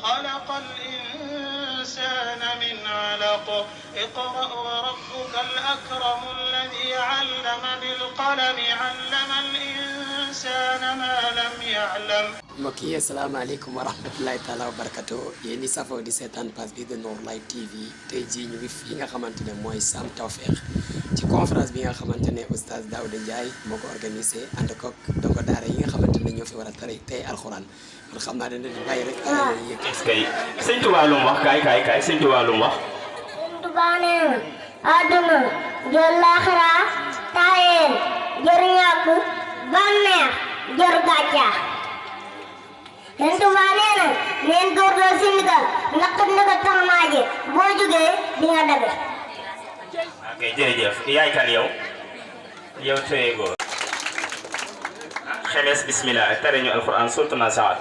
خلق الإنسان من علق اقرأ وربك الأكرم الذي علم بالقلم علم الإنسان ما لم يعلم. mbokk yi asalaamaaleykum wa rahmatulahi taala wa barakatu yéen ñi safoo di seetaan page bi de Nour Light TV tey jii ñu ngi fii nga xamante ne mooy Sam Tawfekh ci conférence bi nga xamante ne oustaz Daouda Ndiaye moo ko organisé ànd koog dongo daara yi nga xamante ne ñoo fi war a tey alxuraan kon xam naa dana di bàyyi rek. est-ce que sëñ Tuubaa lu mu wax kaay sëñ Tuubaa lu mu wax. sëñ Tuubaa nee na àdduna jël laaxira taayeen jër ñàkk bànneex jër gàcca. sëñ Tuubaa nee na neen góorgóorlu si ndigal ndax tax maa ji boo jógee di nga dabe. ok jërëjëf yaay kan yow tëye góor. xemes bismillah tere ñu alquran surtout na saat.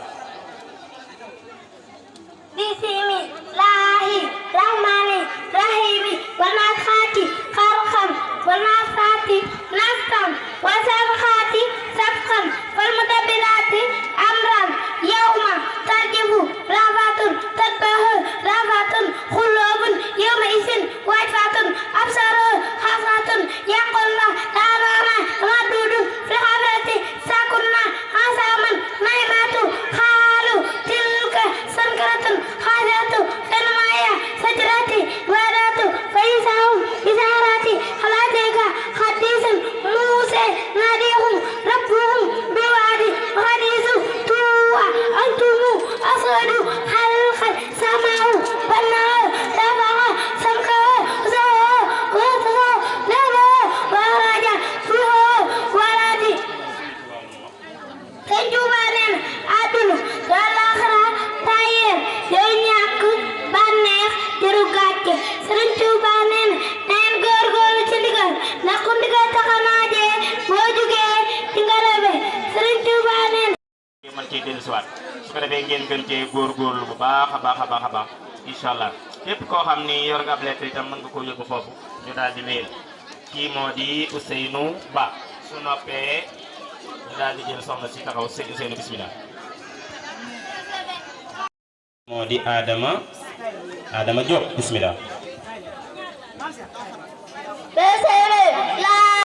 bismillahi rahmani rahimi wal nafaati xarxan wal nafaati nastan wal sabxaati sabxan wal mudabbiraati amran yawma tarjifu rafatun tatbahu rafatun xulubun yawma isin wajfatun absaru xafatun yaqulna taamama madudu fi xabrati sakunna asaman maymatu xaalu tilka sankaratun xaajatu fenmaya sajrati wadatu faisahum isarati xalaateka xadisan muuse nadihum rabbuhum biwaadi xadisu tuwa antumu aswadu xalqan samahu bannahu tafaqa samkahu zaho wataho labo waraja suho warati. Sëñ Tuubaa neen àdduna àllaaxira taayeen yooyu ñàkk bànneex jëru gàcce. Sëñ Tuubaa neen neen góorgóorlu ci ndigal ndax ku ndigal taxa naajee boo jugee di nga rebe. Sëñ Tuubaa neen man ciy dellusiwaat su ko defee ngeen gën cee góorgóorlu bu baax a baax incha allah képp koo xam ni yor nga ab lettre itam mën nga koo yóbbu foofu ñu daal di wéyal kii moo di Ousseynou Ba su noppee ñu daal di jël soxna si taxaw Ousseynou bismillah. moo di Adama Diop bismillah.